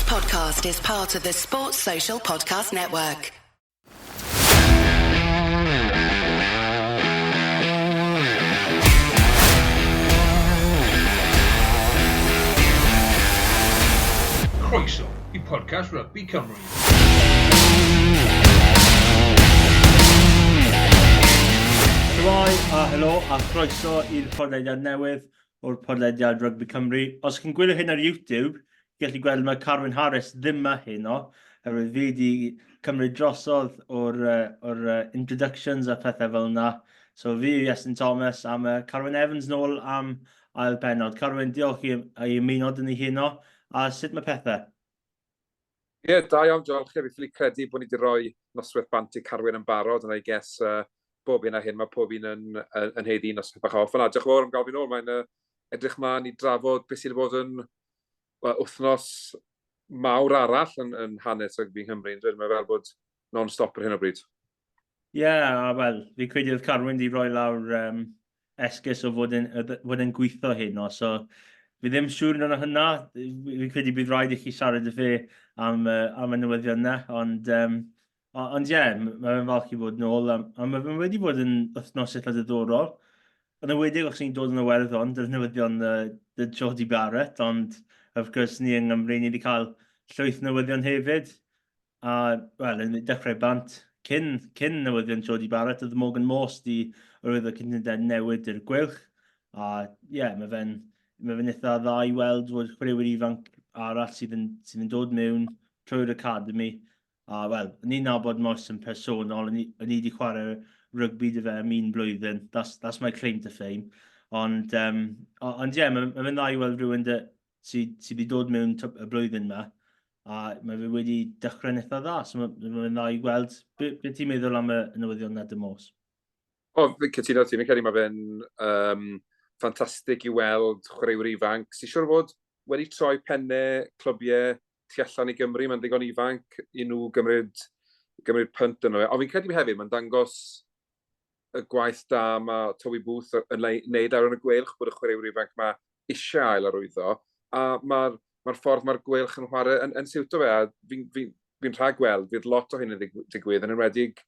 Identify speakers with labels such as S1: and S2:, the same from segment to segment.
S1: podcast is part of the Sports Social Podcast Network.
S2: Croeso i podcast Rugby Cymru.
S3: Shwmae a helo a chroeso i'r podlediad newydd o'r podlediad Rygbi Cymru. Os chi'n gwylio hyn ar YouTube, gallu gweld mae Carwyn Harris ddim yma heno, oherwydd fi wedi cymryd drosodd o'r, uh, or, uh, introductions a pethau fel yna. So fi yw Iestyn Thomas a mae Carwyn Evans nôl am ail benod. Carwyn, diolch i, i ymuno dyn ni heno. A sut mae pethau?
S4: Ie, yeah, da iawn, diolch. Fi ffili credu bod ni wedi rhoi noswaith bant i Carwyn yn barod, ond I guess uh, bob un a hyn, mae pob un yn, yn, yn heiddi noswaith bach off. Yna, diolch yn fawr am gael fi nôl. Mae'n uh, edrych mlaen i drafod beth sydd wedi bod yn well, wythnos mawr arall yn, yn hanes rygbi Nghymru. Mae fel bod non-stop ar hyn o bryd.
S3: Ie, yeah, a wel, fi credu oedd Carwyn di roi lawr um, esgus o fod yn, fod yn gweithio heno, so fi ddim siŵr yn hynna. Fi credu bydd rhaid i chi siarad y fe am, uh, am y newyddion yna, ond um, ond ie, yeah, mae fe'n falch i fod nôl, a, a mae fe'n wedi bod yn wythnos eitha diddorol. Yn enwedig os ni'n dod yn Iwerddon, dy'r newyddion uh, dy Jodie Barrett, ond of course ni yng Nghymru, ni wedi cael llwyth newyddion hefyd. A, wel, yn dechrau bant, cyn, cyn newyddion Jodie Barrett, oedd Morgan Morse di arwyddo cytundeb newid i'r Gweilch. A, ie, yeah, mae fe'n mae fe'n eitha dda i weld fod chwaraewyr ifanc arall sydd yn, sydd yn dod mewn trwy'r academy. A, wel, ni'n nabod Morse yn personol, o'n i wedi chwarae rygbi dy fe am un blwyddyn. That's, that's my claim to fame. Ond, um, ond ie, yeah, mae, mae fe'n dda i weld rhywun dy, sydd sy wedi dod mewn y blwyddyn yma, a mae fe wedi dechrau'n eitha dda, so mae fe'n dda i gweld. Be, be ti'n meddwl am y newyddion na dy Mos?
S4: O, fi'n cytuno ti, fi'n credu mae fe'n um, ffantastig i weld chwaraewyr ifanc sy'n siŵr o fod wedi troi pennau clybiau tu allan i Gymru, mae'n ddigon ifanc i nhw gymryd, gymryd pynt yno fe. Ond fi'n credu hefyd, mae'n dangos y gwaith da mae Toby Booth yn wneud ar y Gweilch, bod y chwaraewyr ifanc yma eisiau ail arwyddo, a mae'r mae ffordd mae'r Gweilch yn chwarae yn, yn siwto fe, a fi'n fi, fi rhagweld fydd lot o hyn yn digwydd, yn enwedig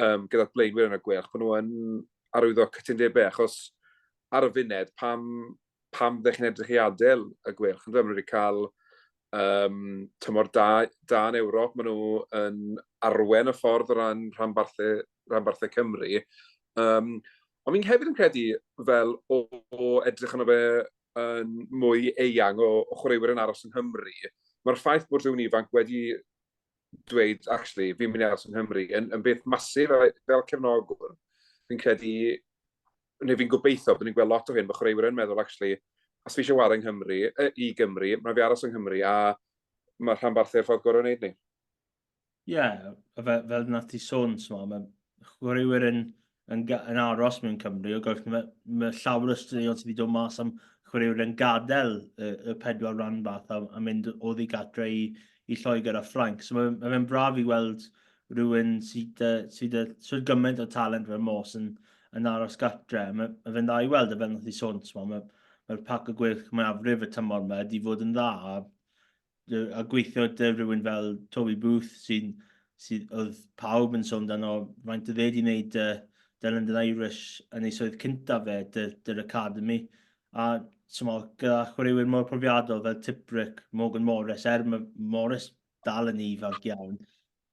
S4: um, gyda'r blaenwyr yn y Gweilch, bod nhw yn arwyddo cytundebau, achos ar y funed, pam, pam ddech chi'n edrych i adael y Gweilch? Yn dweud, maen nhw wedi cael um, tymor da, da yn Ewrop, maen nhw yn arwen y ffordd o ran rhanbarthau, rhanbarthau Cymru. Um, ond fi'n hefyd yn credu fel o, o edrych arno fe yn mwy eang o, o chwaraewyr yn aros yng Nghymru, mae'r ffaith bod rhywun ifanc wedi dweud, actually, fi'n mynd i aros yng Nghymru, yn, yn beth masif fel cefnogwr. Fi'n credu, neu fi'n gobeithio, byddwn ni'n gweld lot o hyn, bod chwaraewyr yn meddwl, actually, os fi eisiau wario yng Nghymru, e, i Gymru, mae fi aros yng Nghymru, a mae rhanbarthau'r ffordd gorau wneud ni.
S3: Ie, yeah, fel, fel nath ti sôn, so, mae chwaraewyr yn, yn, yn aros mewn Cymru, o gwrs mae, mae llawer o straeon sydd wedi dod mas am chwaraewyr yn gadael y, y pedwar rhanbarth a, a mynd oddi gatre i, i Lloegr a Ffrainc. So mae, mae fe'n braf i weld rhywun sydd, sydd sydd gymaint o talent fel Mos yn, yn aros gatre. Mae, mae fe'n dda i weld, a fel nath i sôn, so, mae, mae'r pac o gweilch mwyafrif y tymor yma wedi fod yn dda, a a gweithio 'da rhywun fel Toby Booth sy'n, sydd, oedd pawb yn sôn amdano faint oedd e wedi wneud 'da, 'da London Irish yn ei swydd cyntaf fe, 'da'r Academy. A t'mo, gyda chwaraewyr mor profiadol fel Tipuric, Morgan Morris, er mae Morris dal yn ifanc iawn,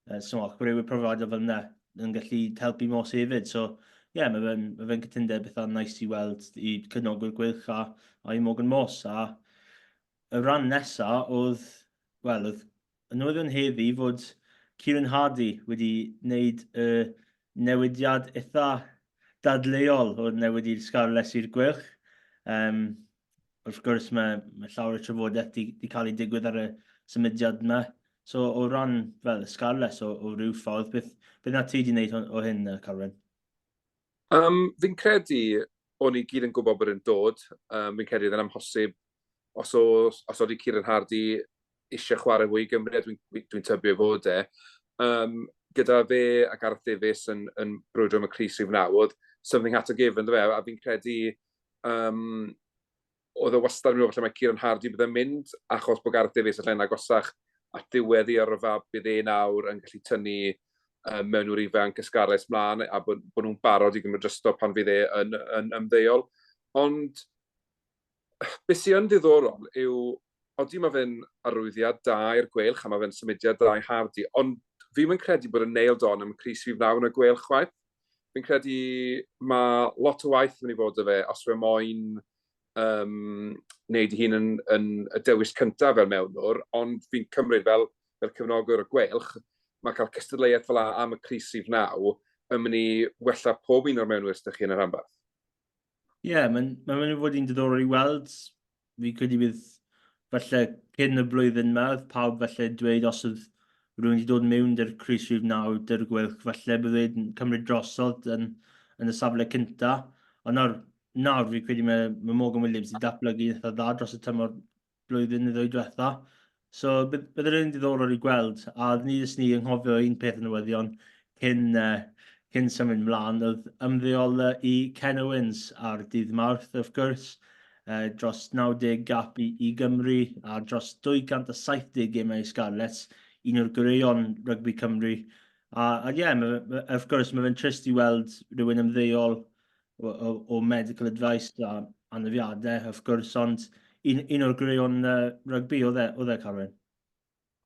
S3: uh, so, chwaraewyr profiadol fel yna yn gallu helpu Morse hefyd. So, ie, yeah, mae fe'n ma fe cytundeb eitha nice i weld i cefnogwyr Gweilch a, a i Morgan Morse. A y rhan nesa oedd, wel, oedd y newyddion heddi fod Kieran Hardy wedi wneud y newidiad eitha dadleuol o'r newid i'r Scarlets i'r Gweilch. Um, wrth gwrs, mae, mae llawer o trafodaeth di, di cael ei digwydd ar y symudiad yma. So, o ran fel y Scarlets o, o ryw ffordd, beth, beth na ti wedi wneud o, o hyn, Carwyn?
S4: Um, fi'n credu o'n i gyd yn gwybod bod e'n dod. Um, fi'n credu oedd e'n amhosib os, os, os oedd Kieran Hardy eisiau chwarae fwy i Gymru, a dwi'n dwi, dwi tybio fod e. Um, gyda fe a Gareth Davies yn, yn brwydro am y crys rhif 9, oedd something had to give, ynddo fe, a fi'n credu um, oedd e wastad yn meddwl falle mae Kieran Hardy byddai'n mynd, achos bod Gareth Davies allan agosach at ddiwedd ei yrfa, bydd e nawr yn gallu tynnu um, mewnwr ifanc y Scarlets mlaen a bod, bod nhw'n barod i gymryd drosto pan fydd e yn, yn ymddeol. Ond beth sy'n yn ddiddorol yw, odi mae fe'n arwyddiad da i'r Gweilch a mae fe'n symudiad da i Hardy, ond fi'n mynd credu bod yn nailed on am crys rhif 9 yn y Gweilch chwaith. Fi'n credu mae lot o waith yn mynd i fod 'da fe os yw e moyn um, wneud ei hun yn, yn y dewis cyntaf fel mewnwr, ond fi'n cymryd fel, fel cefnogwr y Gweilch, mae cael cystadleuaeth fel am y crys rhif 9 yn mynd i wella pob un o'r mewnwyr sydd chi yn y rhanbarth.
S3: Ie, yeah, mae'n ma mynd i fod yn diddorol i weld. Fi credu bydd falle cyn y blwyddyn yma, oedd pawb falle dweud os oedd rhywun wedi dod mewn dy'r crys rhif 9 dy'r Gweilch, falle bydd e'n cymryd drosodd yn, yn y safle cynta. Ond nawr, nawr fi credu mae, mae Morgan Williams wedi datblygu eitha dda dros y tymor blwyddyn neu ddwy diwetha. So, bydd, bydd yr un diddorol i gweld, a ni jyst ni ynghofio un peth yn newyddion cyn, uh, cyn symud mlaen, oedd ymddeol uh, i Ken Owens ar dydd Mawrth, wrth gwrs, uh, dros 90 gap i, i Gymru a dros 270 gemau i Scarlets, un o'r goreuon rygbi Cymru. A, a ie, yeah, wrth gwrs, mae fe'n trist i weld rhywun ymddeol o, o, o medical advice a anafiadau, wrth gwrs, ond un, un o'r gwreion uh, rygbi oedd e, oedd e, Carwyn?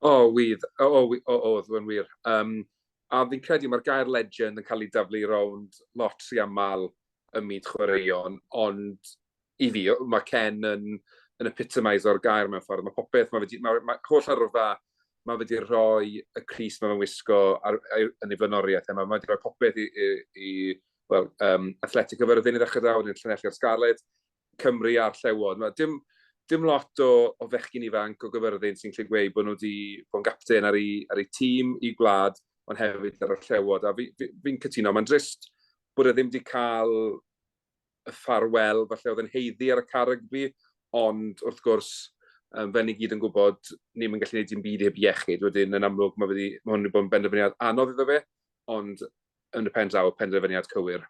S4: O, oh, wydd. O, oh, oh, oh, oedd yn wir. Um, a fi'n credu mae'r gair legend yn cael ei daflu rownd lot rhy aml ym myd chwaraeon, ond i fi, mae Ken yn, yn epitomise o'r gair mewn ffordd. Mae popeth, mae wedi, mae, mae holl arfa, mae wedi rhoi y crys mae fe'n wisgo ar, ar, yn ei flaenoriaeth. Mae wedi rhoi popeth i, i, i wel, um, Athletic Cyfyrddin i ddechrau da, wedyn Llanelli a'r Scarlets, Cymru a'r Llewod. Mae dim, dim lot o, o fechgyn ifanc o Gyfyrddin sy'n gallu gweud bod nhw wedi bod yn gapten ar ei, ar ei tîm i gwlad, ond hefyd ar y Llewod. A fi'n fi, fi, fi cytuno, mae'n drist bod e ddim wedi cael y ffarwel falle oedd yn heiddi ar y car rygbi, ond wrth gwrs, um, fel ni gyd yn gwybod, ni'n gallu gwneud dim byd heb iechyd. Wedyn, yn amlwg, mae, wedi, mae hwn wedi bod yn benderfyniad anodd iddo fe, ond yn y pen draw, penderfyniad cywir.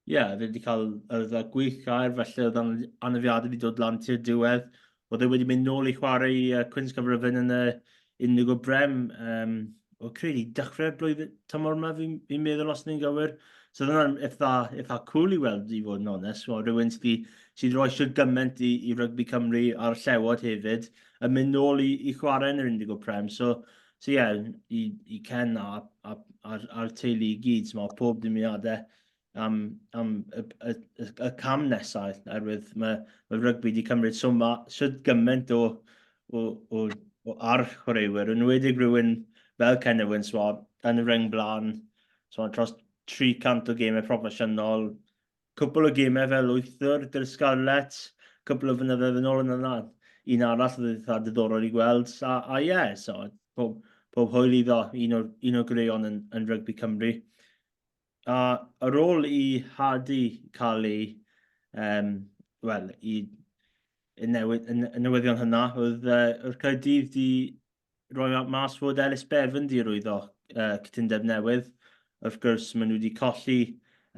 S3: Ie, yeah, fe wedi cael yrfa gwych air, felly oedd anafiadau wedi dod lan tu'r diwedd. Oedd e wedi mynd nôl i chwarae i uh, Cwins Cyfrifyn yn y Indigo Brem. Um, o credu, dechrau'r blwyddyn tymor yma, fi'n fi meddwl os ni'n gywir. So oedd hwnna'n eitha, eitha cool i weld, i fod yn onest. Well, rhywun sydd wedi sydd rhoi siwr gymaint i, i rygbi Cymru a'r Llewod hefyd, yn mynd nôl i, i chwarae yn yr Indigo Prem. So, So ie, yeah, i, i Ken a, a, a'r, a'r teulu i gyd, so pob dymuniadau am, am y, y, y, y cam nesaf, oherwydd mae, mae rygbi wedi cymryd so, ma, so gymaint o, o, o, o ar chwaraewyr, yn enwedig rhywun fel Ken Owens, so, yn y reng blaen, so, dros 300 o gemau proffesiynol, Cwpl o gemau fel wythwr gyda'r Scarlets, cwpl o flynyddoedd yn ôl yn yna. Un arall oedd eitha diddorol i gweld. A, a ie, yeah, so, pob, pob hwyl iddo, un o'r, un o'r gwreion yn, yn rygbi Cymru. A ar ôl i Hardy cael ei, um, wel, i, y, newid, y, y newyddion hynna, oedd, uh, oedd Caerdydd di roi mas fod Ellis Bevan di rwyddo uh, cytundeb newydd. Wrth gwrs, maen nhw wedi colli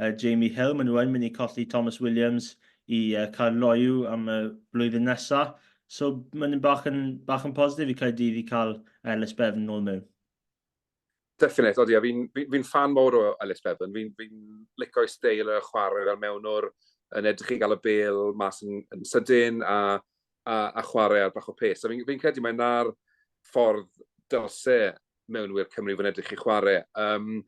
S3: uh, Jamie Hill, maen nhw yn mynd i colli Thomas Williams i uh, Caerloyw am y blwyddyn nesaf. So maen nhw'n bach yn, bach yn positif i Caerdydd i cael Ellis Bevan nôl mewn.
S4: Definite, odi, a fi'n fi, fi fan mawr o Ellis Bevan. Fi'n fi lico'i steil y chwarae fel mewnwr, yn edrych i gael y bêl mas yn, yn sydyn a, a, a chwarae ar bach o pace. A fi'n fi credu mae na'r ffordd dylse mewnwyr Cymru fod yn edrych i chwarae. Um,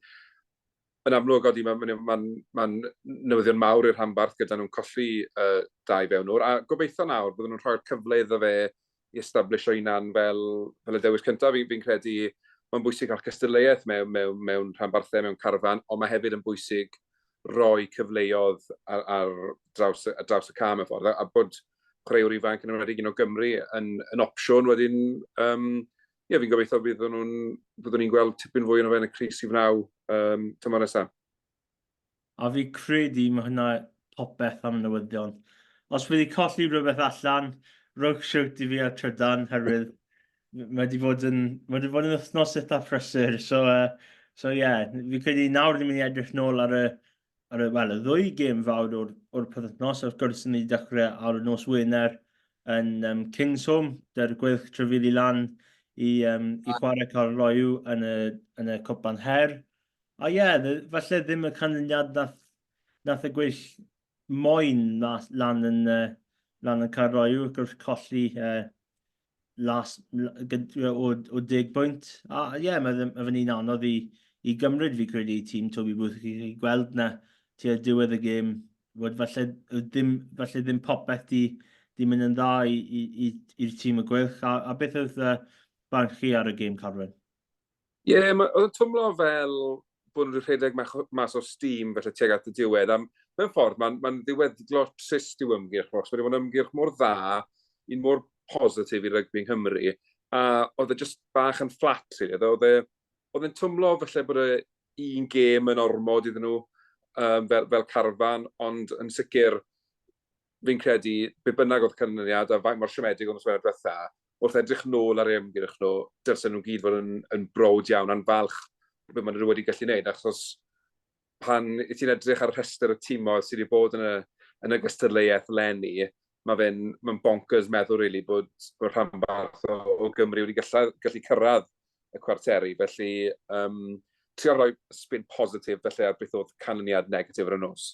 S4: yn amlwg, odi, mae'n ma, ma, ma newyddion mawr i'r rhanbarth gyda nhw'n colli uh, dau fewnwr, a gobeithio nawr bydden nhw'n rhoi'r cyfle iddo fe i establish o'i hunan fel, fel y dewis cyntaf. Fi'n fi credu mae'n bwysig cael cystadleuaeth mewn, mewn, mewn rhanbarthau, mewn carfan, ond mae hefyd yn bwysig rhoi cyfleoedd ar, ar, draws, ar draws y cam mewn ffordd, a, a bod chwaraewr ifanc yn enwedig un o Gymru yn, yn opsiwn wedyn, um, ie, fi'n gobeithio byddwn nhw'n, byddwn ni'n gweld tipyn fwy o'n fe yn y crys i fnaw um, tymor nesaf.
S3: A fi credu mae hwnna popeth am newyddion. Os fi wedi colli rhywbeth allan, rhowch siwt i fi ar trydan, herwydd mae wedi bod yn, mae wedi bod yn wythnos eitha prysur. So, uh, so yeah, fi credu nawr ni'n mynd i edrych nôl ar y, ar y, well, y ddwy gêm fawr o'r, or penwythnos. Wrth gwrs, ni wedi dechrau ar y nos Wener yn um, Kingsholm, dy'r Gweilch trafili lan i, um, i chwarae Caerloyw yn y, yn y Cwpan Her. A ie, yeah, falle ddim y canlyniad nath, nath y gweill moyn mas, lan yn, uh, lan yn Caerloyw, wrth gwrs colli uh, las, o, o deg bwynt. A ie, yeah, mae, mae fe'n un anodd i, i gymryd fi credu i tîm Toby Booth. Chi gweld na tua diwedd y gêm, fod falle ddim, falle ddim popeth di, di mynd yn dda i'r tîm y Gweilch. A, a beth oedd uh, barn chi ar y gêm, Carwyn?
S4: Ie, yeah, oedd yn twmlo fel bod nhw wedi rhedeg mas o steam felly tuag at y diwedd. A mewn ffordd, mae'n ma ddiweddglo trist i'w ymgyrch, mae wedi bod yn ymgyrch mor dda, un mor positif i rygbi yng Nghymru, a oedd e just bach yn fflat, really. Oedd e, oedd e'n twmlo felly bod e un gêm yn ormod iddyn nhw um, fel, fel carfan, ond yn sicr fi'n credu, be bynnag oedd canlyniad a faint mor siomedig oedd nos Wener diwetha, wrth edrych nôl ar eu ymgyrch nhw, dylsen nhw gyd fod yn, yn browd iawn a'n falch be maen nhw wedi gallu gwneud, achos pan i ti'n edrych ar rhestr y timoedd sydd wedi bod yn y, yn y gystadleuaeth leni, mae fe'n ma bonkers meddwl, really, bod, bod rhanbarth o, o Gymru wedi gallu, gallu cyrraedd y cwarteri. Felly, um, trio rhoi spin positif felly ar beth oedd canlyniad negatif ar y nos.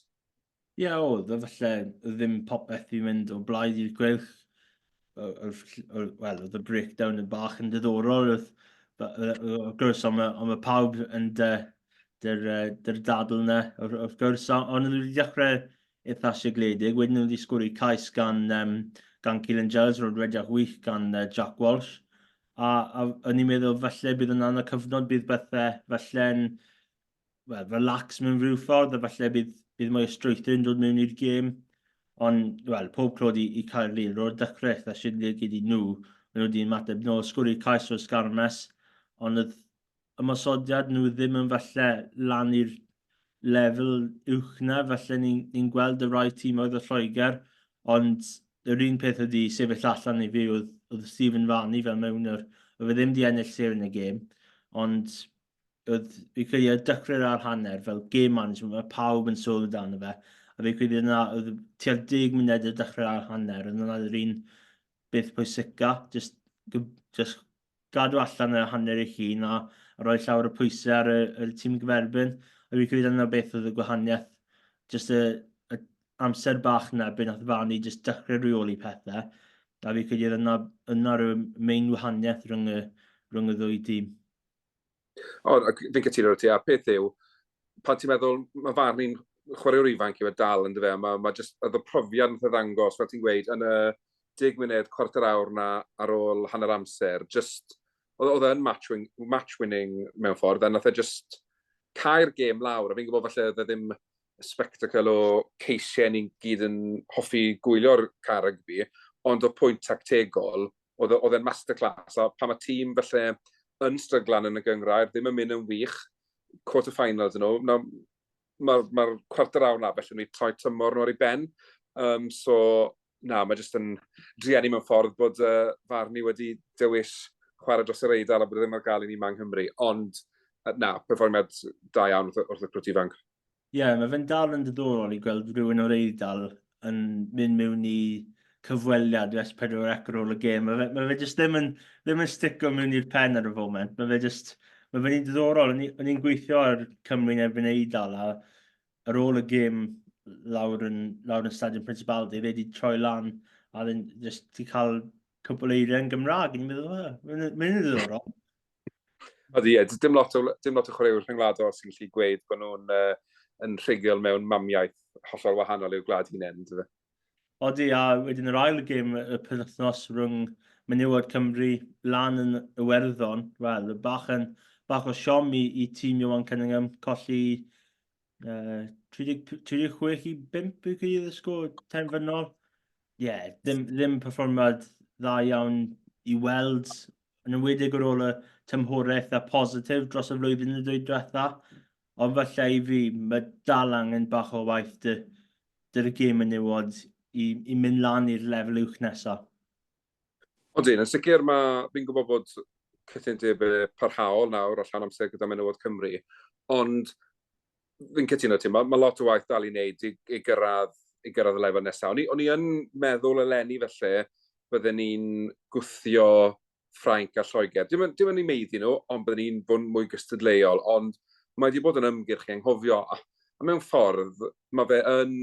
S3: Ie, oedd, a falle ddim popeth i mynd o blaid i'r Gweilch. Wel, oedd y breakdown yn bach yn diddorol. Oedd, wrth gwrs, ond mae, ond mae pawb yn dy, dy'r, dy'r dadl yna, wrth gwrs. Ond nhw wedi dechrau eitha sigledig. Wedyn nhw wedi sgori cais gan, um, gan Keelan Giles, roedd rediad wych gan uh, Jack Walsh. A, a o'n i'n meddwl falle bydd yna'n y cyfnod bydd bethau falle'n well, relax mewn rhyw ffordd, a falle bydd, bydd mwy o strwythur yn dod mewn i'r gêm. Ond, wel, pob clod i, i Caerlŷr, o'r dechrau eitha sigledig i nhw, maen nhw wedi ymateb nôl, sgwri'r cais o'r sgarmes, ond oedd ymosodiad nhw ddim yn falle lan i'r lefel uwch na, falle ni'n ni gweld y rai tîmoedd o Lloegr, ond yr un peth wedi sefyll allan i fi oedd, oedd Stephen Varney fel mewn yr, oedd e ddim wedi ennill sêr yn y gêm, ond oedd, fi credu ar dechrau'r ar hanner, fel game management, mae pawb yn sôn amdano fe, a fi credu yna, oedd tua'r deg munud ar dechrau'r ar hanner, oedd yna yr un beth pwysica, just, just gadw allan y hanner eich hun a, a rhoi llawer o pwysau ar y, y tîm gyferbyn. A fi credu yna beth oedd y gwahaniaeth, just y, y amser bach yna, beth nath Fanny just dechrau rheoli pethau. A fi credu yna, yna rhyw main wahaniaeth rhwng y, rhwng y ddwy dîm.
S4: O, fi'n cytuno ti, a peth yw, pan ti'n meddwl, mae Varney'n chwaraewr ifanc yw e dal, yn dyfe, mae, mae just, oedd y profiad nath e ddangos, fel ti'n gweud, yn y deg munud, cwarter awr na ar ôl hanner amser, just, oedd e'n match, win, match winning mewn ffordd, a nath e just cau'r gêm lawr, a fi'n gwybod falle oedd e ddim y spectacle o ceisiau ni'n gyd yn hoffi gwylio'r car rygbi, ond o pwynt tactegol, oedd e, oedd e'n masterclass, a pan mae tîm falle yn stryglan yn y gynghrair, ddim yn mynd yn wych, quarter finals yn nhw, mae'r ma, ma cwarter awr na felly ni troi tymor nhw ar ei ben. Um, so, na, mae jyst yn drueni mewn ffordd bod uh, Varney wedi dewis chwarae dros yr Eidal a bod e ddim ar gael i ni yma yng Nghymru. Ond, na, perfformiad da iawn wrth, wrth y crwt ifanc.
S3: Ie, yeah, mae fe'n dal yn ddiddorol i gweld rhywun o'r Eidal yn mynd mewn i cyfweliad i S4C ar ôl y gêm. Mae fe, mae fe jyst ddim yn, ddim yn stico mewn i'r pen ar y foment. Mae fe jyst, mae fe'n un diddorol. O'n i'n gweithio ar Cymru yn erbyn Eidal a ar ôl y gêm lawr yn, lawr yn Stadiwm Principality, fe wedi troi lan a then just ti cael cwpl eiriau yn Gymraeg. O'n i'n meddwl, mae'n ddiddorol.
S4: Ydy, ie, dim lot o, dim lot o chwaraewyr rhyngwladol sy'n gallu gweud bod nhw'n uh, yn rhugl mewn mamiaith hollol wahanol i'w gwlad hunain, yndyfe?
S3: Odi, a wedyn yr ail gêm y penwythnos rhwng menywod Cymru lan yn Iwerddon, wel, bach, yn, bach o siom i, i tîm Ioan Cunningham colli uh, 30, 36 i 5 fi'n credu oedd y sgôr terfynol. Ie, yeah, ddim, ddim perfformiad dda iawn i weld, yn enwedig ar ôl y tymhorau eitha positif dros y flwyddyn y dwy diwetha. Ond falle i fi, mae dal angen bach o waith dy, dy'r gêm menywod i, i mynd lan i'r lefel uwch nesaf.
S4: Odyn, yn sicr mae, fi'n gwybod bod cytundebau parhaol nawr o llawn amser gyda Menywod Cymru, ond fi'n cytuno ti, mae, mae lot o waith dal i wneud i, i, gyrraedd, i gyrraedd y lefel nesaf. O'n i, o'n i yn meddwl eleni felly, bydden ni'n gwthio Ffrainc a Lloegr. Dim, dim yn ei meiddi nhw, ond byddwn ni'n bod yn mwy gystadleuol, ond mae wedi bod yn ymgyrch i anghofio. A, a mewn ffordd, mae fe yn,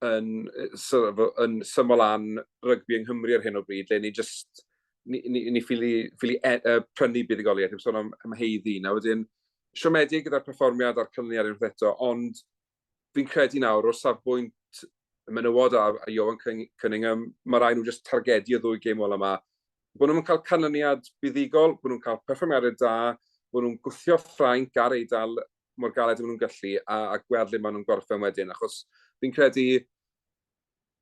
S4: yn, sort of, yn syml lan rygbi yng Nghymru ar hyn o bryd, lle ni just, ni, ni, ni ffili, ffili e, e, prynu buddugoliaeth, heb sôn am, am heiddi. Na wedyn, siomedig gyda'r perfformiad a'r canlyniad unwaith eto, ond fi'n credu nawr, o safbwynt y menywod a, a Ioan Cunningham, mae rhaid nhw jyst targedu y ddwy gêm ola yma. Bod nhw'n cael canlyniad buddugol, bod nhw'n cael perfformiadau da, bod nhw'n gwthio Ffrainc ar Eidal mor galed â nhw'n gallu a, a gweld le maen nhw'n gorffen wedyn, achos fi'n credu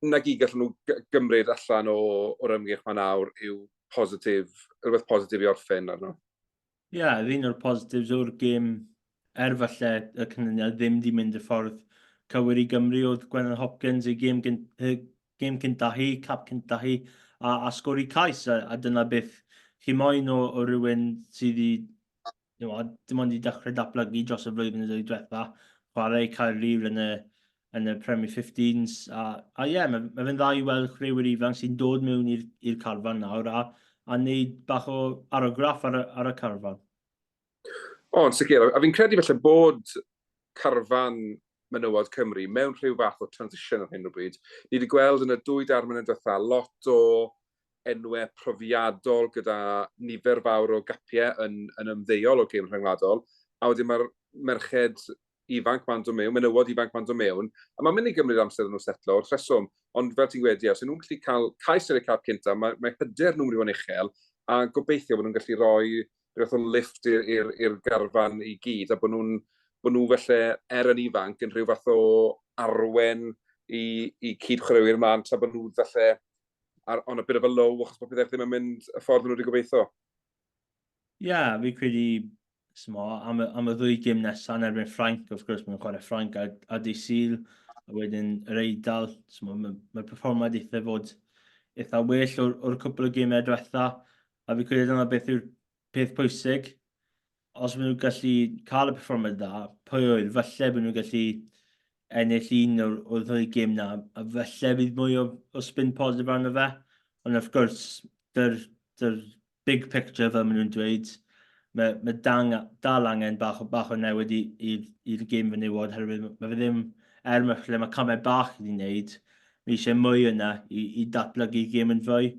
S4: na gyd gallen nhw gymryd allan o, o'r ymgyrch ma nawr yw positif, rhywbeth positif i orffen arno.
S3: Ie, yeah, un o'r positives o'r gêm, er falle y canlyniad ddim di mynd y ffordd cywir i Gymru, oedd Gwennan Hopkins ei gêm, gêm cynta hi, cap cynta hi, a, a sgori cais, a, a dyna beth chi moyn o, o rhywun sydd wedi, you know, dim ond i dechrau datblygu dros y flwyddyn y ddwy diwetha, chwarae i Caerlŷr yn y, yn y Premier 15s. A, a ie, yeah, mae, mae fe'n dda i weld chwaraewyr ifanc sy'n dod mewn i'r carfan nawr a, a wneud bach o arograff ar y, ar y carfan.
S4: O, yn sicr. A fi'n credu felly bod carfan menywod Cymru mewn rhyw fath o transition ar hyn o bryd. Ni wedi gweld yn y dwy dair mlynedd diwetha lot o enwau profiadol gyda nifer fawr o gapiau yn, yn ymddeol o gêm rhyngwladol, a wedyn mae'r merched ifanc ma'n dod mewn, menywod ifanc ma'n dod mewn, a mae'n mynd i gymryd amser iddyn nhw setlo wrth reswm, ond fel ti'n gweud, ie, os y'n nhw'n gallu cael cais ar eu cap cynta, mae, mae hyder nhw'n mynd i fod yn uchel, a gobeithio bod nhw'n gallu rhoi rhywbeth o lift i'r garfan i gyd, a bod nhw'n bod nhw felly, er yn ifanc, yn rhyw fath o arwen i, i cyd-chwaraewyr mlaen, tra bod nhw falle ar, on a bit of a low, achos bod pethau ddim yn mynd y ffordd nhw wedi gobeithio.
S3: Ie, yeah, fi credu smo, am, y, am y ddwy gym nesaf yn erbyn Ffrainc, wrth gwrs, mae'n chwarae Ffrainc a, a Di Sul, a wedyn yr Eidal, smo, mae'r mae perfformiad eitha fod eitha well o'r, or cwpl o gymau diwetha, a fi credu dyna beth yw'r peth pwysig. Os maen nhw'n gallu cael y perfformiad dda, pwy oer, falle bod nhw'n gallu ennill un o'r, o'r ddwy gym na, a falle bydd mwy o, o spin positif arno fe. Ond wrth gwrs, dy'r, dyr big picture, fel maen nhw'n dweud, mae, mae dang, dal angen bach, bach o newid i'r gêm fenywod, herwydd mae fe ddim, er mae, lle mae camau bach wedi wneud, mae eisiau mwy yna i, i datblygu gêm yn fwy,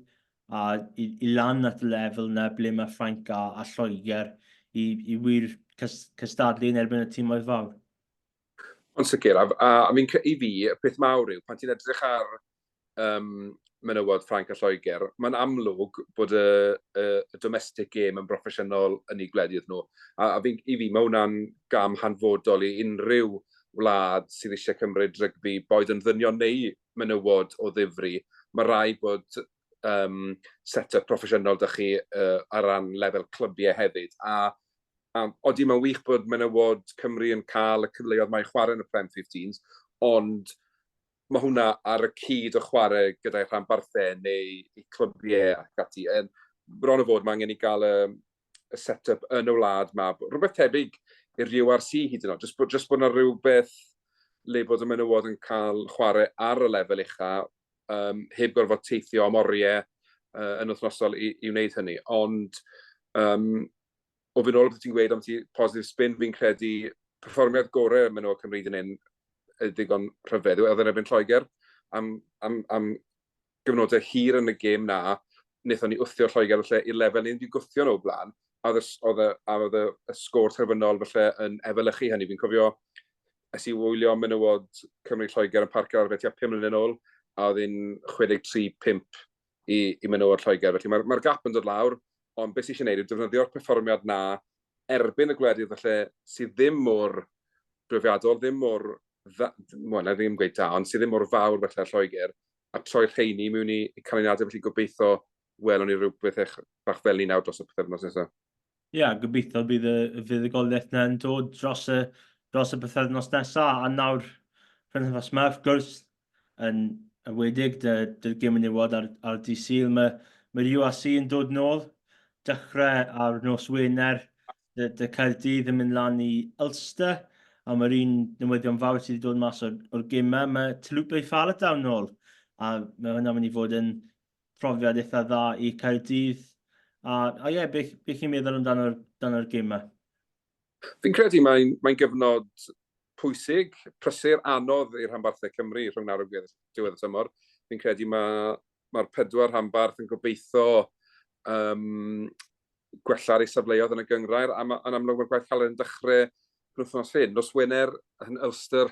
S3: a i, i lan at y lefel yna ble mae Ffrainc a, a Lloegr i, i wir cystadlu yn erbyn y tîmoedd fawr.
S4: Ond sicr, a, a, a fi'n, i fi, y peth mawr yw, pan ti'n edrych ar um, menywod Ffrainc a Lloegr, mae'n amlwg bod y, y, y domestic game yn broffesiynol yn eu gwledydd nhw. A, a fi, i fi, mae hwnna'n gam hanfodol i unrhyw wlad sydd eisiau cymryd rygbi, boed yn ddynion neu menywod o ddifri. Mae rhaid bod um, set-up proffesiynol da chi uh, ar ran lefel clybiau hefyd. A A odi, mae'n wych bod menywod Cymru yn cael y cyfleoedd mae chwarae yn y Prem 15s, ond mae hwnna ar y cyd o chwarae gyda'i rhanbarthau neu eu clybiau ac ati. En, bron o fod, mae angen i gael y, y set-up yn y wlad ma. Rhywbeth tebyg i'r URC hyd yn oed, jyst bod, jyst bod yna rhywbeth le bod y menywod yn cael chwarae ar y lefel ucha, um, heb gorfod teithio am oriau uh, yn wythnosol i, i wneud hynny. Ond um, o fynd ôl beth ti'n gweud am ti positive spin, fi'n credu perfformiad gorau menywod Cymru hyd yn hyn ddigon rhyfedd. Oedd yn erbyn Lloegr am, am, am gyfnodau hir yn y gêm na, wnaethon ni wthio Lloegr felly i'r lefel ni wedi gwthio nhw o blaen, a oedd, oedd, a oedd y, y sgôr terfynol felly yn efelychu hynny. Fi'n cofio es i wylio menywod Cymru Lloegr yn Parc yr Arfau tua 5 mlynedd yn ôl, a oedd hi'n 63-5 i, i menywod Lloegr. Felly mae'r mae gap yn dod lawr, ond beth sydd eisiau gwneud yw defnyddio'r perfformiad na erbyn y gwledydd falle sydd ddim mor brofiadol, ddim mor, wel, na ddim gweud da, ond sydd ddim mor fawr felly ar Lloegr, a troi rheini mewn i, i canlyniadau, felly gobeithio welwn ni rhywbeth eich bach fel ni nawr dros y pythefnos nesaf.
S3: Ie, yeah, gobeithio bydd y, y fuddugoliaeth yna yn dod dros y, dros y pythefnos nesaf, a nawr, penwythnos yma, wrth gwrs, yn enwedig dy, dy gêm menywod ar, ar dydd Sul. Mae, mae'r URC yn dod nôl, dechrau ar nos Wener, dy, dy Caerdydd yn mynd lan i Ulster, a mae'r un newyddion fawr sydd wedi dod mas o'r, or gemau, mae Taulupe Faletau nôl, a mae hwnna'n mynd i fod yn profiad eitha dda i Caerdydd. A, a ie, beth be chi'n meddwl amdano'r amdano gêm yma?
S4: Fi'n credu mae'n mae gyfnod pwysig, prysur, anodd i'r rhanbarthau Cymru rhwng nawr a diwedd y tymor. Fi'n credu mae'r mae pedwar rhanbarth yn gobeithio um, gwella ar ei safleoedd yn y gynghrair, a ma, yn amlwg mae'r gwaith caled yn dechrau penwythnos hyn. Nos Wener yn Ulster,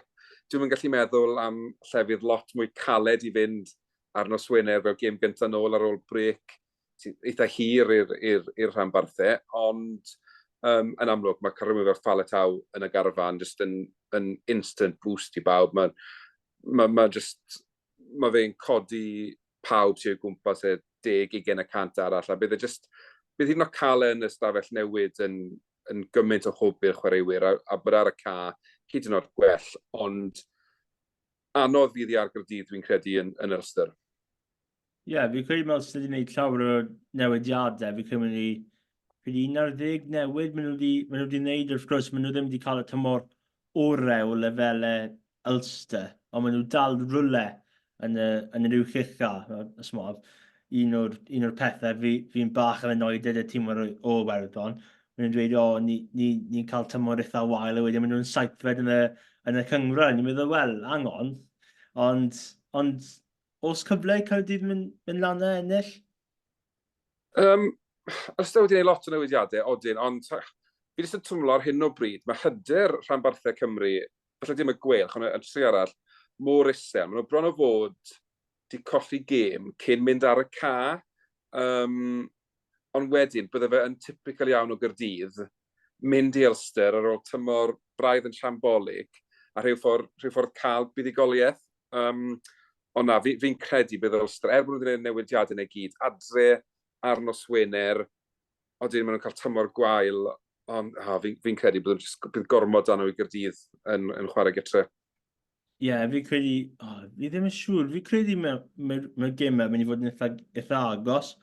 S4: dwi'm yn gallu meddwl am llefydd lot mwy caled i fynd ar nos Wener fel gêm gyntaf nôl ar ôl brêc sy'n eitha hir i'r rhanbarthau, ond um, yn amlwg mae cael rhywun fel Faletau yn y garfan just yn, yn instant boost i bawb. Mae ma, ma just, mae fe'n codi pawb sy'n o'i gwmpas e 10, 20 y cant arall, a bydd e just, bydd hyd yn oed cael e yn y stafell newid yn, yn gymaint o hwb i'r chwaraewyr, a, a bod ar y ca hyd yn oed gwell, ond anodd fydd i ar Gaerdydd dwi'n credu yn, yn Ulster.
S3: Ie, yeah, fi'n credu mae Ulster wedi gwneud llawer o newidiadau. Fi'n credu maen nhw wedi 11 newid maen nhw wedi, maen nhw wedi gwneud. Wrth gwrs, maen nhw ddim wedi cael y tymor orau o lefelau Ulster, ond maen nhw dal rhywle yn y, yn yr uwch ucha. Smod, un o'r, un o'r pethau fi'n fi, fi bach yn annoyed y tîm o, o Werddon, maen nhw'n dweud, o, ni'n ni, ni, ni cael tymor eitha wael, a wedyn maen nhw'n saithfed yn y, yn y cynghrair. Ni'n meddwl, wel, hang on. Ond, ond oes cyfle i Caerdydd mynd, mynd lan a ennill?
S4: Um, Ulster wedi gwneud lot o newidiadau, odyn, ond fi jyst yn twmlo ar hyn o bryd, mae hyder rhanbarthau Cymru, falle dim y Gweilch, ond y tri arall, mor isel. Maen nhw bron o fod di colli gêm cyn mynd ar y ca. Um, ond wedyn, bydde fe yn typical iawn o Gyrdydd, mynd i Ulster ar ôl tymor braidd yn shambolic, a rhyw ffordd, rhyw ffordd cael buddugoliaeth. Um, ond na, fi'n fi credu bydd Ulster, er bod nhw wedi gwneud newidiadau neu gyd, adre ar nos Wener, odyn maen nhw'n cael tymor gwael, ond oh, fi'n fi credu bydd, just, bydd gormod dan nhw i Gyrdydd yn, yn chwarae gytre.
S3: Ie, yeah, fi credu, oh, fi ddim yn siŵr, fi credu mae'r mae, mae gemau mynd i fod yn eitha, eitha agos.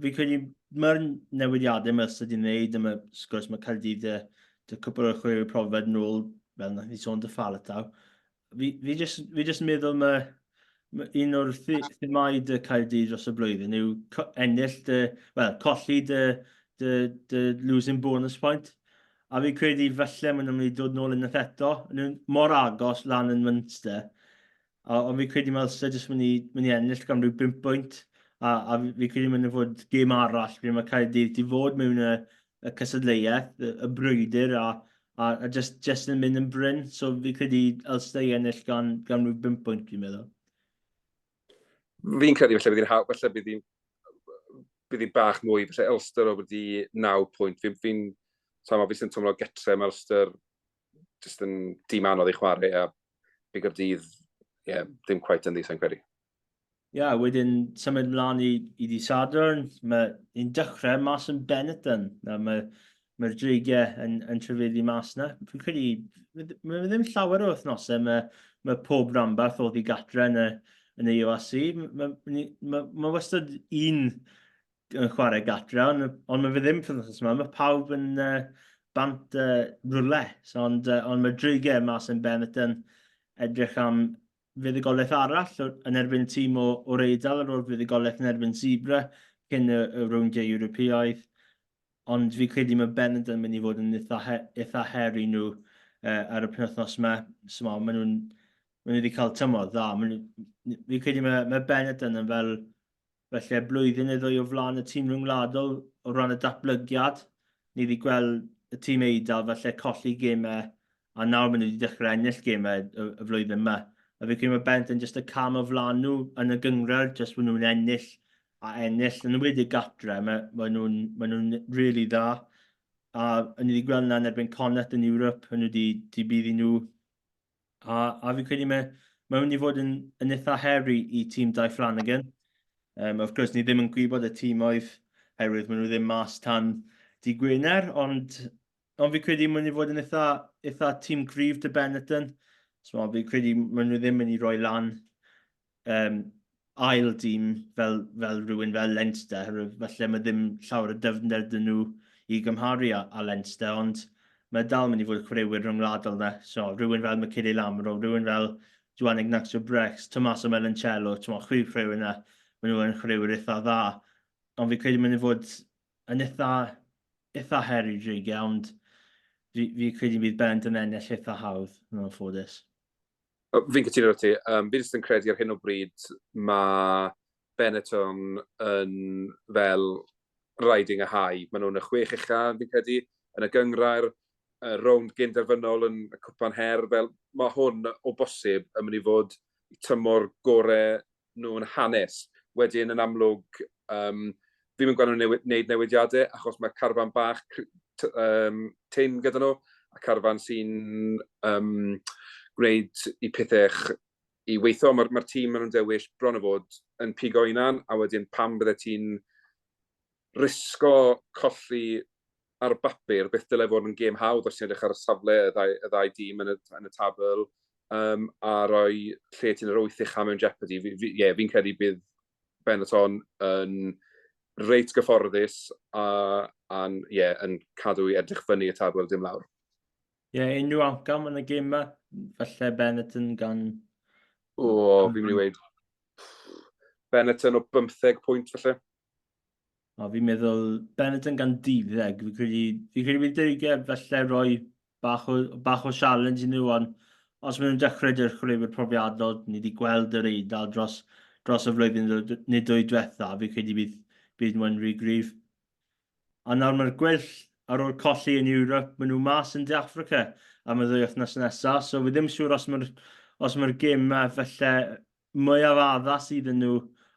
S3: Fi credu mae'r newidiadau mae Ulster wedi wneud, a mae, sgwrs, mae Caerdydd dy, dy cwpl o'r chwaraewyr profiad nôl, fel nath ni sôn dy Faletau. Fi, fi, just, fi just meddwl mae, mae un o'r themau dy Caerdydd dros y blwyddyn yw ennill dy, wel, colli dy, dy, dy losing bonus point. A fi credu falle maen nhw'n mynd i dod nôl unwaith eto. Nhw'n mor agos lan yn Munster. A, ond fi credu mae Ulster jyst mynd i, mynd i ennill gan rhyw 5 pwynt. A, a fi credu mynd i fod gêm arall ble mae Caerdydd di fod mewn y, y cystadleuaeth, y, y brwydr, a, a, a just, just yn mynd yn bryn. So fi credu Ulster i ennill gan, gan rhyw 5 pwynt, fi'n meddwl.
S4: Fi'n credu falle bydd hi'n falle bydd hi'n bydd hi bach mwy, falle Ulster o wedi 9 pwynt. Fi'n fi, fi, fi sy'n twmlo getre, mae Ulster jyst yn dîm anodd i chwarae a fi Gaerdydd, ie, yeah, ddim quite yn ddi, sa'n credu.
S3: Ie, yeah, wedyn symud mlaen i, i di Sadwrn, mae ni'n dechrau mas yn Benetton. Na, mae mae'r dreigiau yn, yn trefyddu mas na. Fi'n credu, mae ddim llawer o wythnosau mae, mae pob rhanbarth oddi gatre yn y, yn y URC. Mae, mae, mae, mae wastad un yn chwarae gatre, ond, ond mae fe ddim wythnos yma. Mae pawb yn uh, bant uh, rwle. So, ond, uh, ond mae dreigiau mas yn Benetton edrych am fuddugoliaeth arall yn erbyn tîm o, o'r Eidal ar ôl fuddugoliaeth yn erbyn Zebra cyn y, y rowndiau Ewropeaidd. Ond fi credu mae Benetton yn mynd i fod yn eitha, he, eitha her i nhw uh, ar y penwythnos yma. So, maen nhw'n maen nhw wedi cael tymor dda. Maen nhw, fi credu mae, mae Benetton yn fel felly blwyddyn neu ddwy o flaen y tîm rhyngwladol o ran y datblygiad. Ni wedi gweld y tîm Eidal falle colli gemau a nawr maen nhw wedi dechrau ennill gemau y, y flwyddyn yma. A fi credu mae Benetton jyst y cam o flaen nhw yn y gynghrair, jyst maen nhw'n ennill a ennill, yn enwedig gatre, mae, mae nhw'n mae nhw really dda. A ni wedi gweld yna yn erbyn Connacht yn Europe, maen nhw wedi, wedi bydd i nhw. A, a fi'n credu mae, mae mynd i fod yn, yn eitha her i, i tîm Dai Flanagan. Um, of course, ni ddim yn gwybod y tîmoedd, herwydd maen nhw ddim mas tan di Gwener, ond, ond fi'n credu mae'n mynd i fod yn eitha, eitha tîm cryf dy Benetton. So, fi'n credu maen nhw ddim yn mynd i roi lan um, ail dîm fel, fel rhywun fel Leinster, falle mae ddim llawer o dyfnder dyn nhw i gymharu â, â Leinster, ond mae dal mynd i fod chwaraewyr rhyngwladol na. So, rhywun fel Michele Lamro, rhywun fel Juan Ignacio Brex, Tommaso Menoncello, chwaraewyr yna, maen nhw yn chwaraewyr eitha dda. Ond fi credu mynd i fod yn eitha, eitha her i Dreigiau, ond fi, fi credu bydd Benetton yn ennill eitha hawdd, yn anffodus.
S4: Fi'n cytuno â ti. Um, fi jyst yn credu ar hyn o bryd mae Benetton yn fel riding a high. Maen nhw'n y chwech ucha, fi'n credu, yn y gynghrair, y rownd gyn-derfynol yn y Cwpan Her. Fel, mae hwn o bosib yn mynd i fod tymor gorau nhw yn hanes. Wedyn, yn amlwg, um, fi'n mynd gweld nhw'n newid, wneud newidiadau, achos mae carfan bach um, tyn gyda nhw, a carfan sy'n um, gwneud i pethau i weithio. Mae'r mae tîm maen nhw'n dewis bron o fod yn pigo hunan, a wedyn pam bydde ti'n risgo colli ar bapur beth dylai fod yn gêm hawdd os ti'n edrych ar y safle y ddau, y ddau dîm yn y, yn y tabl, um, a rhoi lle ti'n yr wyth ucha mewn jeopardy. Fi, fi, yeah, fi'n credu bydd Benetton yn reit gyfforddus a, a yeah, yn cadw i edrych fyny y tabl dim lawr.
S3: Ie, yeah, unrhyw outcome yn y gêm yma? Falle Benetton gan...
S4: O, fi'n mynd i weud Benetton o 15 pwynt falle.
S3: O, fi'n meddwl Benetton gan 12. Fi'n credu, fi credu bydd deugain falle roi bach o, bach o challenge i nhw, ond os maen nhw'n dechrau dy'r chwaraewyr profiadol, ni wedi gweld yr Eidal dros, dros y flwyddyn neu dwy diwetha, fi'n credu bydd, bydd nhw'n rhy gryf. A nawr mae'r Gweilch, ar ôl colli yn Ewrop, maen nhw mas yn De Affrica am y ddwy wythnos nesaf, so fi ddim siŵr os mae'r os mae'r gêm yma falle mwyaf addas iddyn nhw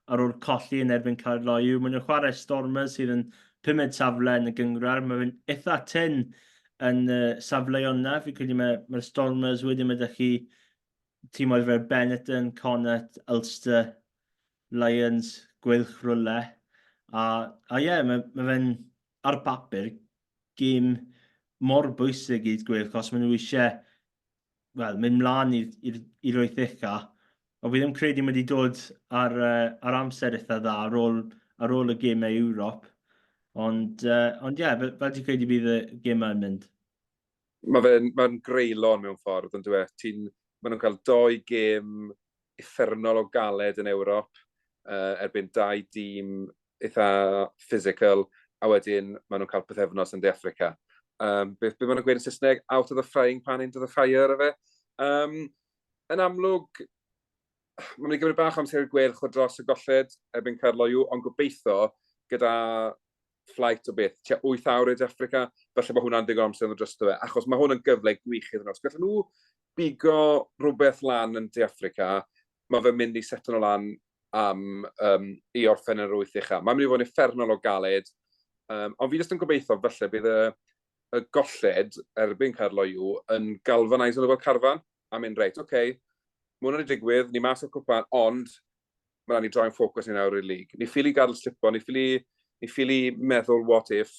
S3: ar ôl colli yn erbyn Caerloyw. Maen nhw'n chwarae Stormers sydd yn pumed safle yn y gynghrair. Mae fe'n eitha tynn yn y safleoedd yna. Fi'n credu mae'r mae Stormers wedyn mae ydych chi tîmoedd fel Benetton, Connacht, Ulster, Lions, Gweilch rywle. A, a ie, yeah, mae, mae fe'n ar bapur gêm mor bwysig i'r Gweilch os maen nhw eisiau wel, mynd mlaen i'r wyth ucha. Ond fi ddim credu mae wedi dod ar, uh, ar amser eitha dda ar ôl, ar ôl y gemau Ewrop. Ond, uh, ond ie, yeah, fel, fel ti'n credu bydd y gemau yn mynd?
S4: Mae fe'n mae greulon mewn ffordd, ond dwi e. Ti'n, maen nhw'n cael doi gêm uffernol o galed yn Ewrop, uh, erbyn dau dîm eitha physical, a wedyn maen nhw'n cael pythefnos yn De Affrica. Um, beth, beth maen nhw'n gweud yn Saesneg? Out of the frying pan into the fire, efe? Um, yn amlwg, mae'n mynd i gymryd bach amser i'r Gweilch o dros y golled erbyn Caerloyw, ond gobeithio gyda flight o beth, tua 8 awr i De Affrica, falle bod hwnna'n ddigon amser nhw drosto fe, achos mae hwn yn gyfle gwych iddyn nhw. Os gallen nhw bigo rhywbeth lan yn De Affrica, mae fe'n mynd i seto nhw lan am um, i orffen yn yr wyth ucha. Mae'n mynd i fod yn uffernol o galed, um, ond fi jyst yn gobeithio falle bydd y, y golled erbyn Caerloyw yn galvanise nhw fel carfan a mynd reit, oce, okay, mae hwnna wedi digwydd, ni mas o'r cwpan, ond mae rhaid ni droi'n ffocws ni nawr i'r lig. Ni ffili gadael slipo, ni ffili, ni ffili meddwl what if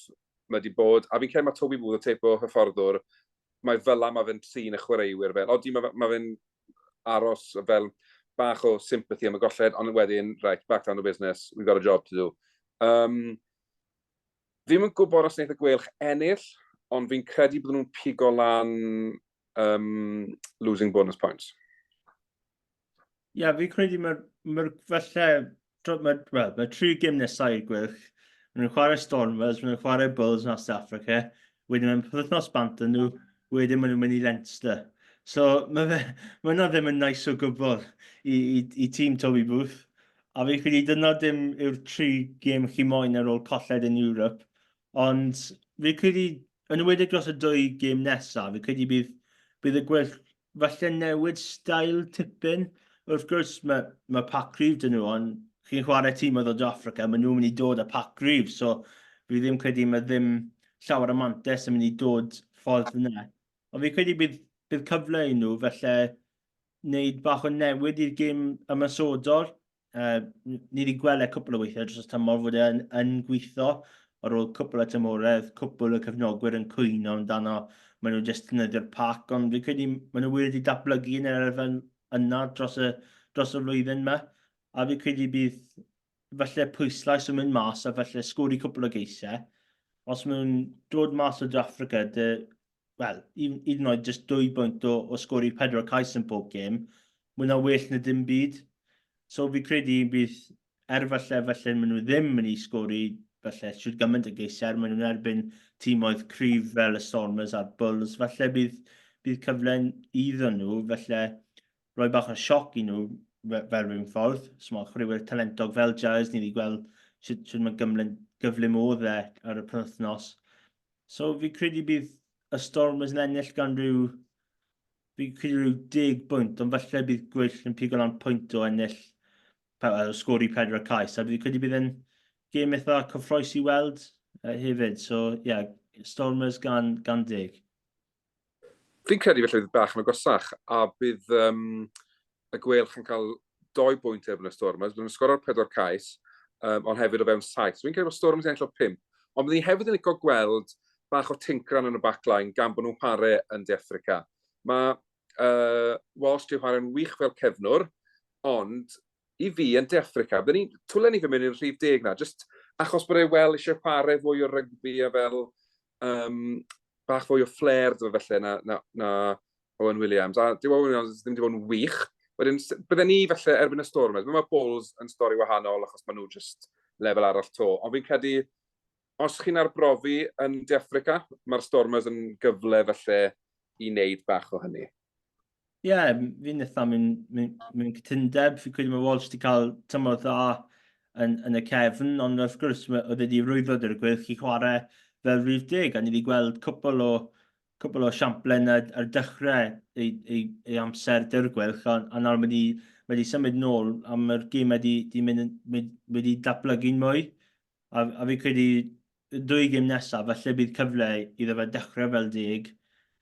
S4: mae wedi bod, a fi'n credu mae Toby Booth, y teip o hyfforddwr, mae fel la mae fe'n trin y chwaraewyr fel, odi mae, mae fe'n aros fel bach o sympathy am y golled, ond wedyn, right, back down to business, we've got a job to do. Um, Fi'm yn gwybod os wneith y Gweilch ennill, ond fi'n credu bydden nhw'n pigo lan um, losing bonus points.
S3: Ie, yeah, fi'n credu mae'r ma falle, mae, well, mae tri gym nesau i'r Gweilch. Maen nhw'n chwarae Stormers, maen nhw'n chwarae Bulls yn South Africa, wedyn mae'n pythnos bant yn nhw, wedyn maen nhw'n mynd i Leinster. So mae fe, mae hwnna ddim yn nice o gwbl i, i, i tîm Toby Booth. A fi'n credu dyna dim yw'r tri gêm chi moyn ar ôl colled yn Europe. Ond fi'n credu, yn enwedig dros y dwy gêm nesaf, fi'n credu bydd, bydd y Gweilch falle newid stael tipyn. Wrth gwrs, mae, mae pac cryf dyn nhw, ond chi'n chwarae tîm o ddod o Africa, maen nhw'n mynd i dod â pac cryf, so fi ddim credu mae ddim llawer o mantes yn mynd i dod ffordd yna. Ond fi'n credu bydd, bydd cyfle i nhw, felly wneud bach o newid i'r gêm ymosodol. Uh, ni wedi gweld e cwpl o weithiau dros y tymor fod e'n yn gweithio ar ôl cwpl o tymoredd, cwpl o cefnogwyr yn cwyno amdano, maen nhw jyst defnyddio'r pac, ond fi'n credu maen nhw wedi datblygu yn yr elfen yna dros y, dros y flwyddyn yma, a fi'n credu bydd falle pwyslais yn mynd mas a falle sgori cwpl o geisiau. Os maen nhw'n dod mas o De Africa, dy, wel, hyd yn oed jyst dwy bwynt o, o sgori pedwar cais yn pob gêm, mae hwnna'n well na dim byd. So fi credu bydd er falle, falle maen nhw ddim yn mynd i sgori falle siwr gymaint o geisiau, er maen nhw'n erbyn tîmoedd cryf fel y Stormers a'r Bulls, falle bydd, bydd cyfle iddyn nhw, falle rhoi bach o sioc i nhw fel rhywun ffordd. So mae chwaraewyr talentog fel Giles, ni wedi gweld sut, sut mae gymlyn, gyflym oedd e ar y penwythnos. So fi credu bydd y Stormers yn ennill gan rhyw, fi credu rhyw 10 bwynt, ond falle bydd Gwyll yn pigo lan pwynt o ennill, o sgori pedwar cais. A fi credu bydd yn gêm eitha cyffroes i weld hefyd. So, ie, yeah, Stormers gan, gan deg.
S4: Fi'n credu felly bydd bach yn agosach, a bydd um, y Gweilch yn cael doi bwynt erbyn y Stormers, bydd nhw'n sgoro'r pedwar cais, um, ond hefyd o fewn saith. So fi'n credu bod Stormers yn ennill o pump. Ond bydd ni hefyd yn licio gweld bach o tincran yn y backline gan bod nhw'n chwarae yn De Affrica. Mae Walsh di chwarae'n wych fel cefnwr, ond i fi yn De Affrica, byddwn ni, twlen ni fy mynd i'r rhif deg na, just achos bod e wel eisiau chwarae fwy o rygbi a fel um, bach fwy o flair dyma felly na, na, na Owen Williams. A dyw Owen Williams ddim wedi bod yn wych. Wedyn, bydden ni felly erbyn y Stormers, mae Bulls yn stori wahanol achos maen nhw just lefel arall to. Ond fi'n credu, os chi'n arbrofi yn De Affrica, mae'r Stormers yn gyfle felly i wneud bach o hynny.
S3: Ie, yeah, fi'n eitha mewn, mewn, mewn cytundeb. Fi'n credu mae Walsh wedi cael tymor dda yn, yn y cefn, ond wrth gwrs oedd wedi rwyddo dy'r gweilch i chwarae fel rhif deg, a ni wedi gweld cwpl o, cwpl o siamplen ar, ar dechrau ei, ei, ei amser dy'r gweilch, a, a nawr mae wedi, mae wedi symud nôl, a mae'r gêm wedi, wedi, mynd, wedi datblygu'n mwy. A, a fi credu y dwy gêm nesaf, falle bydd cyfle iddo fe dechrau fel deg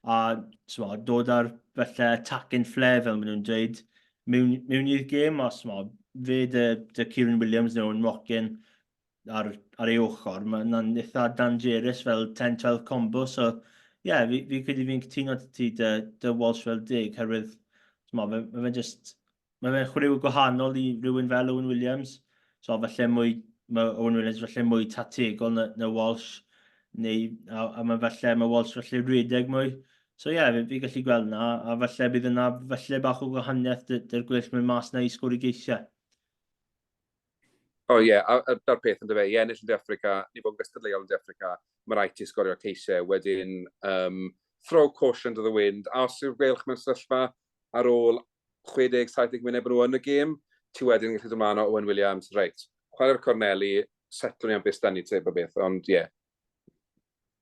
S3: a smo, dod ar falle attacking flair fel maen nhw'n dweud mewn, mewn i'r gêm a smo, fe dy, dy Kieran Williams neu Owen Watkin ar, ar ei ochr, mae yna'n eitha dangerous fel 10-12 combo, so ie, yeah, fi, fi credu fi'n cytuno ti dy, dy Walsh fel deg, herwydd smo, mae fe, fe just Mae fe'n chwaraewr gwahanol i rywun fel Owen Williams. So falle mwy, mae Owen Williams falle mwy tategol na, na Walsh, neu, a, a mae falle, mae Walsh falle rhedeg mwy. So ie, yeah, fi, fi gallu gweld na, a falle bydd yna falle bach o gwahaniaeth dy'r gwell mynd mas na i sgori geisiau.
S4: O oh, ie, yeah, a, a da'r peth yn dyfe, i ennill yn De Affrica, ni fod yn gystadleuol yn De Affrica, mae rhaid ti sgorio ceisiau, wedyn um, throw caution to the wind, a os yw'r Gweilch mewn sefyllfa ar ôl 60-70 munud bod nhw yn y gêm, ti wedyn yn gallu dod mlaen o Owen Williams, reit, chwarae'r corneli, setlwn ni am beth ni teip o beth, ond ie. Yeah.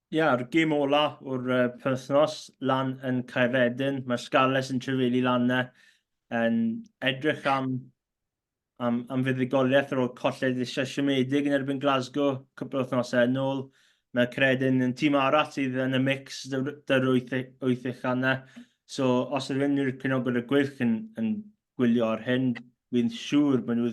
S3: Ie, yeah, yr gêm ola o'r uh, penwythnos lan yn Caeredin, mae'r Scarlets yn trefelu lan e, yn edrych am am, am fuddugoliaeth ar ôl colled eisiau siomedig yn erbyn Glasgow cwpl o wythnosau yn ôl. Mae Credin yn tîm arall sydd yn y mix dy'r wyth, wyth uchanau. So, os ydyn nhw'n cefnogwyr y Gweilch yn, yn gwylio ar hyn, fi'n siŵr bod nhw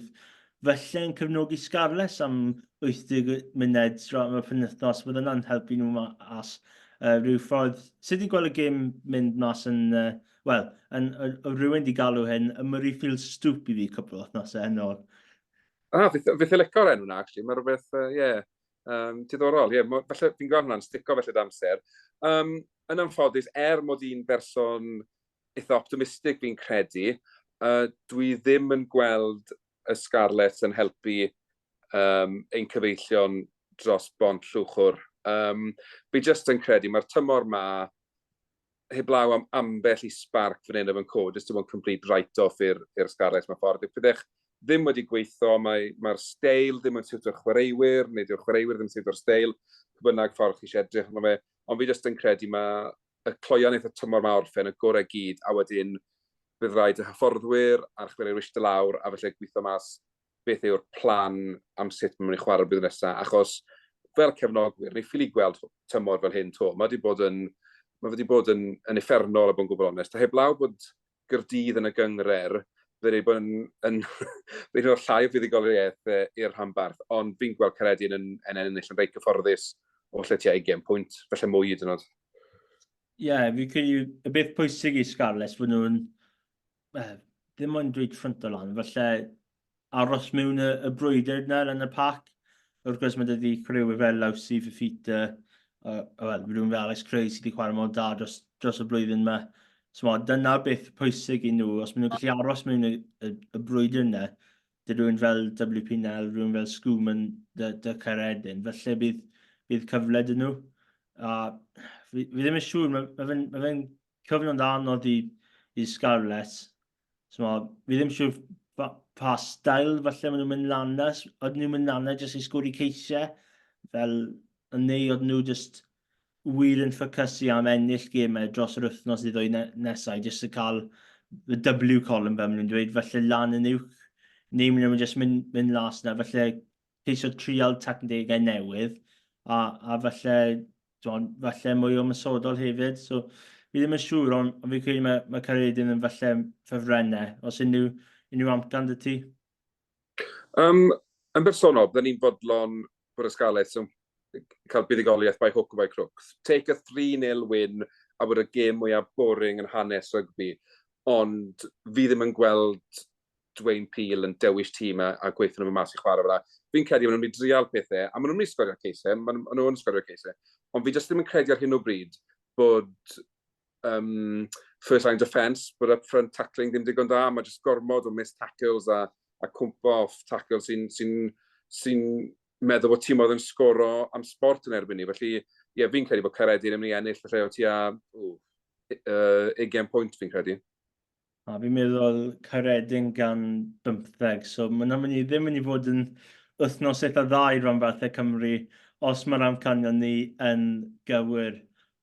S3: felly yn cefnogi Scarlets am 80 munud dros y penwythnos. Bydd yna'n helpu nhw mas uh, rhyw ffordd. Sut i gweld y gêm mynd mas yn uh, Wel, yn, oedd rhywun wedi galw hyn y Murrayfield Stoop i fi cwpl o wythnosau yn ôl.
S4: Ah, fi lico'r enw na, actually. Mae rhywbeth, ie, uh, yeah, um, diddorol. Ie, yeah, falle fi'n gweld hwnna'n stico felly amser. Um, yn anffodus, er mod i'n berson eitha optimistig fi'n credu, uh, dwi ddim yn gweld y Scarlets yn helpu um, ein cyfeillion dros bont Llwchwr. Um, fi jyst yn credu, mae'r tymor ma heblaw am ambell i sparc fan hyn a fan 'co, jyst 'di bod yn complete write-off i'r i'r Scarlets mewn ffordd. Dyw pethau ddim wedi gweithio, mae'r mae steil ddim yn siwto'r chwaraewyr, neu dyw'r chwaraewyr ddim yn siwto'r steil, pwy bynnag ffordd chi eisiau edrych arno fe. Ond fi jyst yn credu mae y cloion eitha tymor ma orffen y gorau gyd, a wedyn bydd rhaid y hyfforddwyr a'r chwaraewyr eistedd lawr a felly gweithio mas beth yw'r plan am sut maen nhw'n mynd i chwarae'r blwyddyn nesaf, achos fel cefnogwyr, ni ffili gweld tymor fel hyn to. Mae wedi bod yn, mae wedi bod yn, yn uffernol, a bod yn gwbl onest. A heblaw bod Gyrdydd yn y gyngrer, fe wedi bod yn, yn wedi rhoi llai o fuddugoliaeth i'r rhanbarth, ond fi'n gweld Caeredin yn, yn ennill yn reit gyfforddus o lle tua 20 pwynt, felly mwy hyd yn oed.
S3: Ie, yeah, fi'n credu y beth pwysig i Scarlets fod nhw'n well, ddim ond dweud ffrynt o lan, falle aros mewn y, y brwydr yna yn y pac. Wrth gwrs mae dydy chwaraewyr fel Lawsi, Fifita, uh, well, rhywun fel Alex Cray sydd wedi chwarae mor da dros, dros y blwyddyn yma. So, dyna beth pwysig i nhw, os maen nhw'n gallu aros mewn y, y, y brwydr yna, dy rhywun fel WP Nel, rhywun fel Schumann dy, dy Caeredin, felly bydd, bydd cyfle dyn nhw. A fi, fi ddim yn siŵr, mae, mae fe'n ma fe cyfnod anodd i, i Scarlets. So, fi ddim siŵr pa, pa stael falle maen nhw'n mynd lan na. Oedden nhw'n mynd lan na jyst i sgwri ceisiau, fel, neu oedden nhw jyst wir yn ffocysu am ennill gemau dros yr wythnos neu ddwy nesau, jyst i cael y W column fel maen nhw'n dweud, falle lan yn uwch, neu maen nhw'n jyst mynd, mynd las na, falle ceisio trial tactegau newydd, a, a falle, dwan, falle mwy o ymosodol hefyd. So, fi ddim yn siŵr, ond on fi'n credu mae, mae Caeredin yn falle ffefrennau. Os unrhyw, unrhyw amcan dy ti?
S4: Um, yn bersonol, byddwn ni'n fodlon bod y Scarlets yn cael buddugoliaeth by hook or by crook. Take a 3-0 win a bod y gêm mwyaf boring yn hanes rygbi. Ond fi ddim yn gweld Dwayne Peel yn dewis tîm a, a gweithio nhw mas i chwarae fel Fi'n credu maen nhw'n mynd i drial pethau, a maen nhw'n mynd i sgorio ceisau, maen nhw'n sgorio ceisau, ond fi jyst ddim yn credu ar hyn o bryd bod um, first line defence, bod up front tackling ddim digon da, mae jyst gormod o missed tackles a, a cwmpo off tackles sy'n sy sy meddwl bod tîm oedd yn sgoro am sport yn erbyn ni. Felly, ie, yeah, fi'n credu bod Caeredin yn mynd i ennill felly o tua 20 pwynt fi'n credu.
S3: A fi'n meddwl Caeredin gan bymtheg, so mae'n mynd i ddim mynd i fod yn wythnos eitha dda i ranbarthau Cymru os mae'r amcanion ni yn gywir.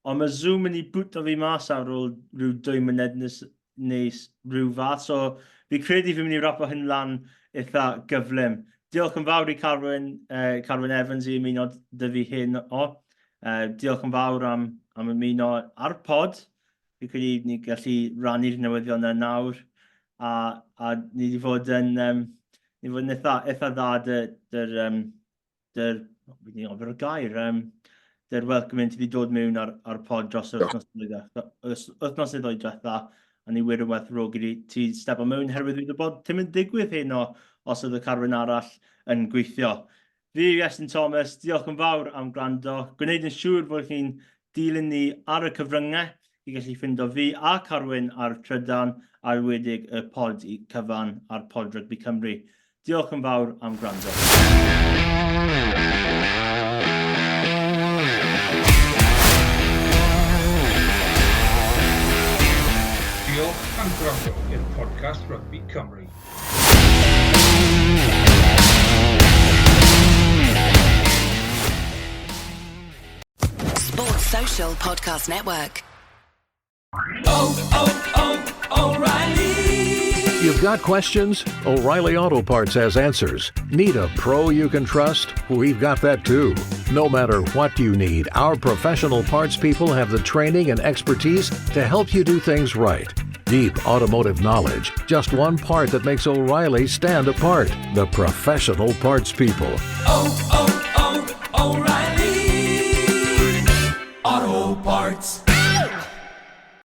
S3: Ond mae Zoom yn i bwto fi mas ar ôl rhyw dwy myned nes, neu rhyw fath, so fi credu fi'n mynd i wrapo hyn lan eitha gyflym. Diolch yn fawr i Carwyn, Carwyn Evans i ymuno dy fi hyn o. Diolch yn fawr am, am ymuno ar pod. Fi'n credu ni gallu rannu'r newyddion yna nawr, a, a ni wedi fod yn, um, ni wedi fod yn eitha, eitha dda dy, dy'r, um, dy'r, fi wedi gofio'r gair, um, dy'r welcoming ti wedi dod mewn ar, ar pod dros yr wythnos wythnos neu ddwy diwetha, a ni wir yn werthfawrogi ti, ti stepo mewn, herwydd fi wedi bod ti'n mynd digwydd heno os oedd y carwyn arall yn gweithio. Fi yw Iestyn Thomas, diolch yn fawr am gwrando. Gwneud yn siŵr fod chi'n dilyn ni ar y cyfryngau i gallu ffindo fi a Carwyn ar Trydan a enwedig y pod i cyfan ar Pod Rygbi Cymru. Diolch yn fawr am gwrando.
S2: Diolch am gwrando i'r podcast Rygbi Cymru.
S1: Sports Social Podcast Network.
S5: Oh, oh, O'Reilly! You've got questions? O'Reilly Auto Parts has answers. Need a pro you can trust? We've got that too. No matter what you need, our professional parts people have the training and expertise to help you do things right. Deep automotive knowledge, just one part that makes O'Reilly stand apart. The professional parts people.
S6: Oh, oh.